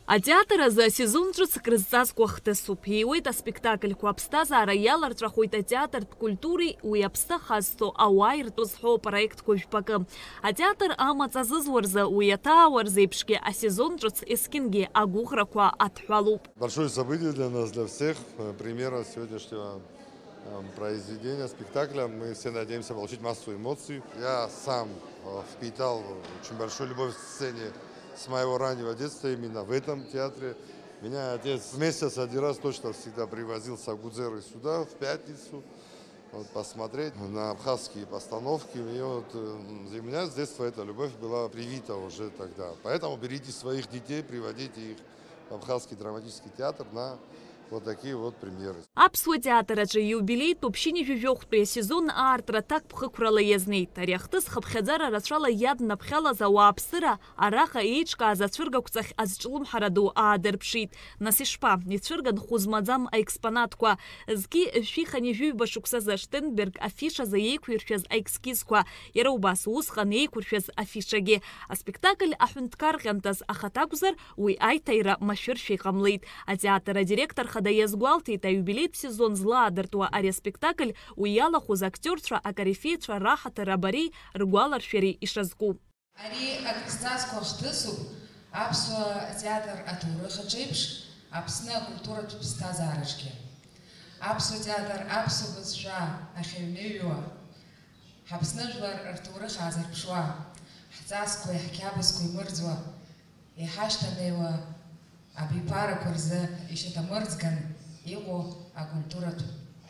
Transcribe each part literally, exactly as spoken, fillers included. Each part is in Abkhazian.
Атеатр азы асезон ҿыц крызҵазкуа хҭысуп. Ииуеит аспектакльқәа, аԥсҭазаара иаларҵәахоит атеатртә культуреи уи аԥсы ахазҵо ауаа иртәы зҳәо апроектқәа жәпакы. Атеатр амаҵ азызуа рзы, уи аҭаауа рзеиԥшгьы асезон ҿыц есқьынгьы агәыӷрақәа адҳәалоуп. Большое событие для нас, для всех. Э, премьера сегодняшнего, эм, произведения, спектакля. Мы все надеемся получить массу эмоций. Я сам, э, впитал очень большую любовь к сцене с моего раннего детства именно в этом театре. Меня отец вместе с один раз точно всегда привозил с Агудзеры сюда, в пятницу, вот, посмотреть на абхазские постановки. И вот, э, для меня с детства эта любовь была привита уже тогда. Поэтому берите своих детей, приводите их в Абхазский драматический театр на вот такие вот премьеры. Аԥсуа театр аҿы иубилеитәуп ԥшьынҩажәи жәохәтәи асезон аартра ҭакԥхықәрала иазнеит. Ари ахҭыс хыԥхьаӡара рацәала иаднаԥхьалаз ауааԥсыра араҟа еиҿкааз ацәыргақәҵахь азҿлымҳара ду аадырԥшит. Нас ишԥа, ицәырган хәы змаӡам аекспонатқәа, зқьи жәшәи хынҩажәи ҩба шықәсазы Штенберг афишазы еиқәиршәаз аескизқәа, иара убас усҟан еиқәыршәаз афишагьы. Аспектакль аҳәынҭқар ҟьантаз ахаҭа акәзар, уи аиҭаира машәыршәа иҟамлеит. Атеатр адиректор хада иазгәалҭеит, аиубилеитә сезон злаадыртуа ари аспектакль уи иалахәыз актиорцәа акорифеицәа раҳаҭыр абареи ргәаларшәареи ишазку. Ари акрызҵазкуа хҭысуп аԥсуа театр аҭоурых аҿеиԥш, Аԥсны акультуратә ԥсҭазаараҿгьы. Аԥсуа театр аԥсуа бызшәа ахьыҩныҩуа, Ҳаԥсны жәлар рҭоурых аазырԥшуа, ҳҵасқәеи ҳқьабзқәеи мырӡуа, иҳашьҭанеиуа абиԥарақәа рзы ишьаҭамырӡган иҟоу акультуратә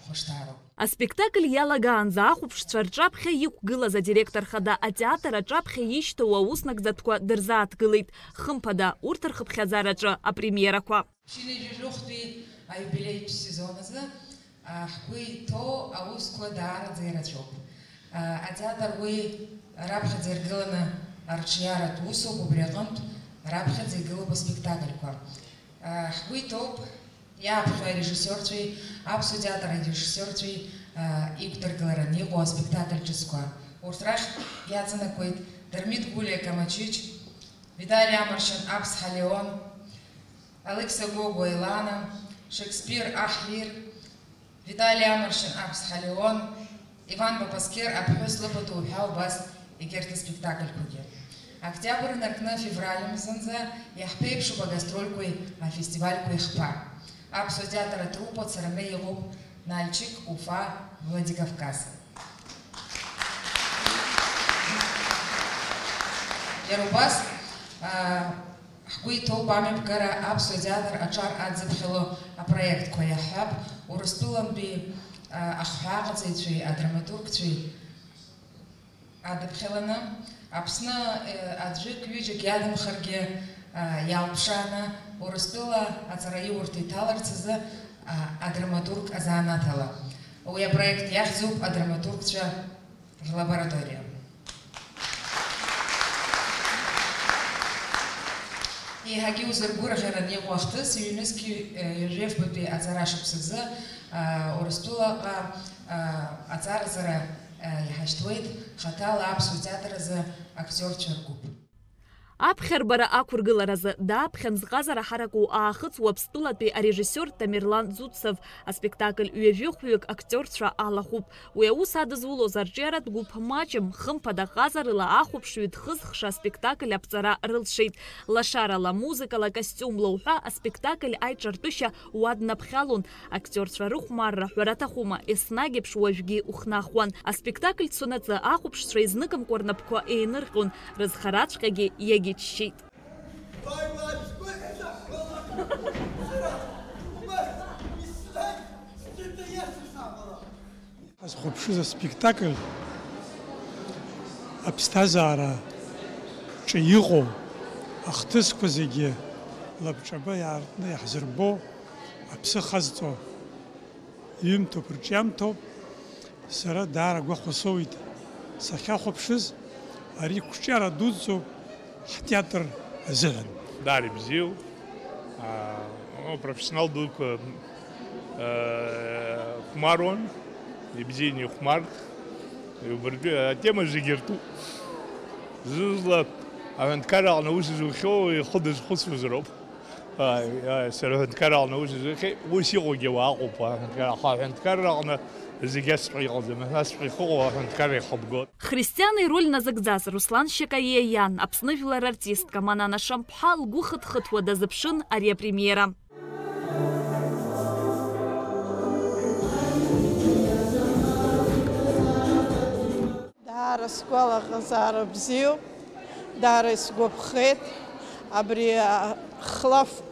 хәышҭаароуп. Аспектакль иалагаанӡа ахәаԥшцәа рҿаԥхьа иқәгылаз адиректор хада атеатр аҿаԥхьа ишьҭоу аус нагӡатәқәа дырзааҭгылеит. Хымԥада, урҭ рхыԥхьаӡараҿы апремиерақәа. Ԥшьынҩажәи жәохәтәи аиубилеитә сезон азы, а, ҳгәы иҭоу аусқәа даараӡа ирацәоуп. А, атеатр уи раԥхьаӡа иргыланы арҿиаратә усуп, убри аҟынтә раԥхьаӡа игылоуп аспектакльқәа. А, ҳгәы иҭоуп иааԥхьо арежиссиорцәеи, аԥсуа театр арежиссиорцәеи, а, иқәдыргылараны иҟоу аспектакль ҿыцқәа. Урҭ рахь иаҵанакуеит Дырмит Гәлиа Камачич, Витали Амаршьан Аԥсҳа Леон, Алықьса Гогәуа Елана, Шекспир Аҳ Лир, Витали Амаршьан Аԥсҳа Леон, Иван Папасқьыр Аԥҳәыс лыпату ҳәа убас егьырҭ аспектакльқәагьы. Октиабр инаркны февраль мзанӡа иаҳԥеиԥшуп агастрольқәеи афестивальқәеи хԥа. Аԥсуа театр атруппа цараны иҟоуп Нальчик, Уфа, Владикавказ. Иара убас, а, ҳгәы иҭоуп амҩаԥгара аԥсуа театр аҿар адзыԥхьало апроектқәа иаҳҳәап, Урыстәылантәи, а, ахҳәааҟаҵаҩцәеи адраматургцәеи адыԥхьаланы, Аԥсны, э, аӡәык-ҩыџьак иадамхаргьы, а, иалԥшааны, Урыстәыла аҵараиурҭа иҭаларц азы, а, адраматург азанааҭала. Уи апроект иахьӡуп Адраматургцәа рлабораториа. Еиҳагьы иузыргәырӷьараны иҟоу ахҭыс, ҩнызқь, э, ҩажәи фбатәи аҵара шықәсазы, а, Урыстәылаҟа, а, аҵараҵара, а, иҳашьҭуеит хаҭала аԥсуа театр азы актиорцәа ргәыԥ. Аԥхьарбара ақәыргыларазы дааԥхьан зҟазара ҳараку аахыҵ Уаԥстәылатәи арежиссиор Тамерлан Зуцев аспектакль ҩажәи хәҩык актиорцәа алахәуп. Уи аус адызулоз арҿиаратә гәыԥ маҷым, хымԥада ҟазарыла ахәаԥшҩы дхызхша аспектакль аԥҵара рылшеит. Лашарала, музыкала, костиумла уҳәа аспектакль аиҿартәышьа уа днаԥхьалон. Актиорцәа рыхәмарра ҳәара аҭахума, еснагь еиԥш уажәгьы ухнахуан. Аспектакль цонаҵы ахәаԥшцәа изныкымкәа рнапқәа еинырҟьон, рызхараҵәҟьагьы иагьыччеит. Ҳазхәаԥшыз аспектакль аԥсҭазаара ҿы иҟоу ахҭысқәа зегьы лабҿаба иаартны иаҳзырбо, аԥсы хазҵо ҩымҭоуп, рҿиамҭоуп. Сара даара агәахәа соуит сахьахәаԥшыз ари қәҿиара дуӡӡоуп ҳтеатр азыҳәан. Даара ибзиоу, аа, профессионал дуқәа, аа, хәмаруан, ибзианы ихәмарт, убыртәы атема зегьы ртәуп. Зны-зынла аҳәынҭқарра аҟны аус зухьоу ихы дазхәыцуазароуп. Ааи, ааи, сара аҳәынҭқарра аҟны аус зухьеит, ус иҟоугьы уааҟоуп, аҳәынҭқар-, аха аҳәынҭқарра аҟны зегь асҵәҟьа иҟаӡам, асҵәҟьа ихыҟоу аҳәынҭқар ихыбгоит. Христиан ироль назыгӡаз Руслан Шьакариа иан, Аԥсны жәлар артистка Манана Шамԥҳа лгәы хыҭхыҭуа дазыԥшын ари апремиера. Даара сгәалаҟазаара бзиоуп, даара исгәаԥхеит, абри, а, хлафк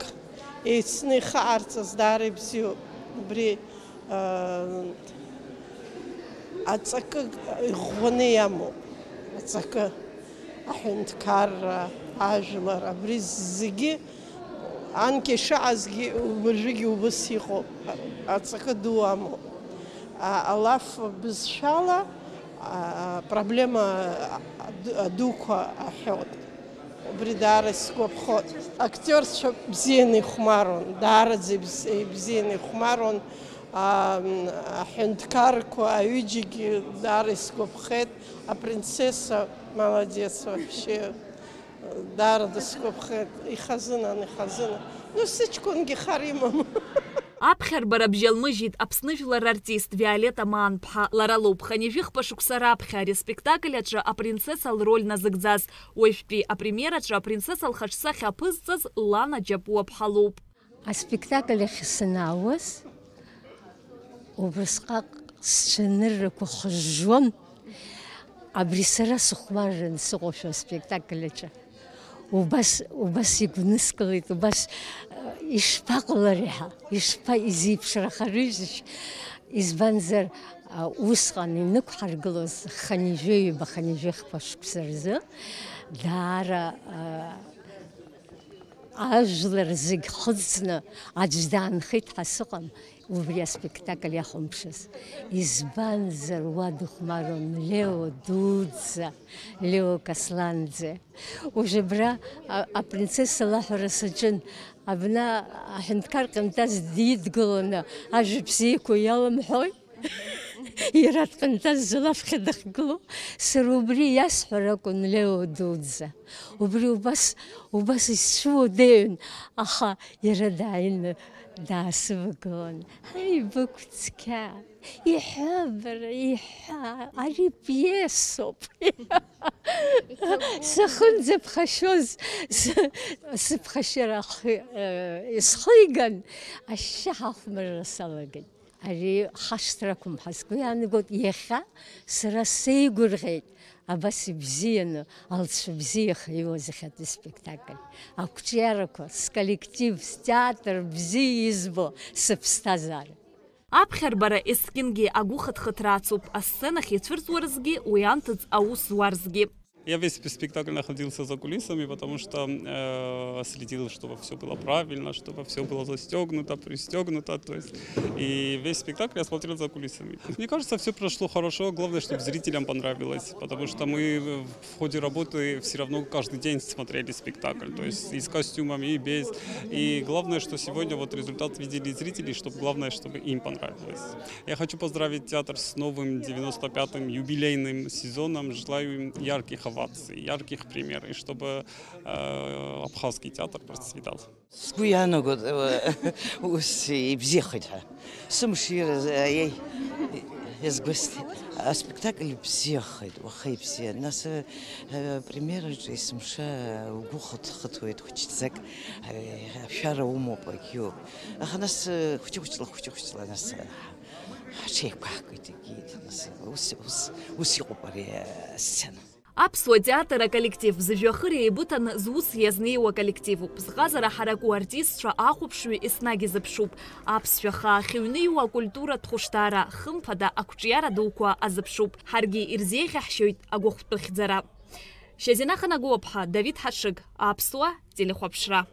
еицны ихаарҵаз даара ибзиоуп. Убри, а, аҵакы иӷәӷәаны иамоуп, аҵакы, аҳәынҭқарра, ажәлар, абри зегьы анкьа ишыҟазгьы, уажәыгьы убыс иҟоуп, аҵакы ду амоуп. А, алаф бызшәала, а, проблема аду-, адуқәа аҳәоит. Убри даара исгәаԥхоит. Актиорцәа бзианы ихәмаруан, даараӡа ибз-, ибзианы ихәмаруан. А, м, аҳәынҭқарқәа аҩыџьагьы даара исгәаԥхеит. Апринцесса, молодец вообще. Даара дысгәаԥхеит, ихазынан, ихазынан. Ну, сыҷкәынгьы хар имам. Аԥхьарбара бжьалмыжьит Аԥсны жәлар артист Виолетта Маанԥҳа. Лара лоуп хынҩажәи хԥа шықәса раԥхьа ари аспектакль аҿы апринцесса лроль назыгӡаз. Уажәтәи апремиераҿы апринцесса лхаҿсахьа аԥызҵаз Лана Џьапуаԥҳа лоуп. Аспектакль ахь санаауаз, убасҟак сцәаныррақәа хыжжуан. Абри сара сыхәмарран сыҟоушәа аспектакль аҿы. Убас, убас игәныскылеит, убас, э, ишԥаҟалари ҳәа, ишԥа-, изеиԥшрахарыжьышь? Избанзар, а, усҟан инықәҳаргылоз хынҩажәи ҩба, хынҩажәи хԥа шықәса рзы даара, а, ажәлар зегь хыҵны аӡә даанхеит ҳәа сыҟам, убри аспектакль иахәамԥшыз. Избанзар, уа дыхәмаруан Лео дуӡӡа, Лео Касланӡе. Уажә абра, а, апринцесса лаҳәара саҿын. Абна аҳәынҭқар Ҟентаз дидгыланы ажәа бзиақәа иаламҳәои? Иара дҟьантазӡа лаԥхьа дахьгылоу, сара убри иасҳәар акәын Лео дуӡӡа. Убри убас, убас исцәуадаҩын, аха иара дааины даасывагылан. Ҳаи, быгә цқьа, иҳәа, бара, иҳәа, ари пиесоуп. Сахынӡаԥхашьоз, сы-, сыԥхашьара ахы-, э, схиган, ашьшьыҳәа ахәмарра салагеит. Ари хашҭрақәым ҳәа сгәы иаанагоит, иахьа сара сеигәырӷьеит абас ибзианы, алҵшәа бзиа ихиуаз иахьатәи спектакль. Ақәҿиарақәа, сколлектив, стеатр бзиа избо, сыԥсҭазаара. Аԥхьарбара есқьынгьы агәыхыҭхыҭра ацуп, асценахь ицәырҵуа рзгьы, уи анҭыҵ аус зуа рзгьы. Я весь спектакль находился за кулисами, потому что, э, следил, чтобы всё было правильно, чтобы всё было застёгнуто, пристёгнуто, то есть, и весь спектакль я смотрел за кулисами. Мне кажется, всё прошло хорошо, главное, чтобы зрителям понравилось, потому что мы в ходе работы всё равно каждый день смотрели спектакль, то есть и с костюмами, и без. И главное, что сегодня вот результат видели зрители, чтобы, главное, чтобы им понравилось. Я хочу поздравить театр с новым девяносто пятым юбилейным сезоном. Желаю им ярких оваций, ярких пример, и чтобы, э, абхазский театр процветал. Сгәы иаанагоит, э, ус ибзиахеит ҳәа. Сымшира, э, иазгәасҭеит. Аспектакль бзиахеит, уаха ибзиан. Нас, э, премиераҿы есымша угәы хыҭ-, хыҭуеит хәыҷӡак, э, ашәара умоуп, агьиуп. Аха нас, э, хәыҷы-хәыҷла, хәыҷы-хәыҷла, нас, э, ҳаҽеиқәаҳкуеит, егьит, нас, ус, ус, ус иҟоуп ари, э, асцена. Аԥсуа театр аколлектив зыжәҩахыр еибыҭаны зус иазнеиуа коллективуп. Зҟазара ҳараку артистцәа ахәаԥшҩы еснагь изыԥшуп. Аԥсшәа хаа ахьыҩныҩуа акультуратә хәышҭаара, хымԥада, ақәҿиара дуқәа азыԥшуп. Ҳаргьы ирзеиӷьаҳшьоит агәахәтәы хьӡара. Шьазина Ханагәаԥҳа, Давид Ҳаҽыг, Аԥсуа телехәаԥшра.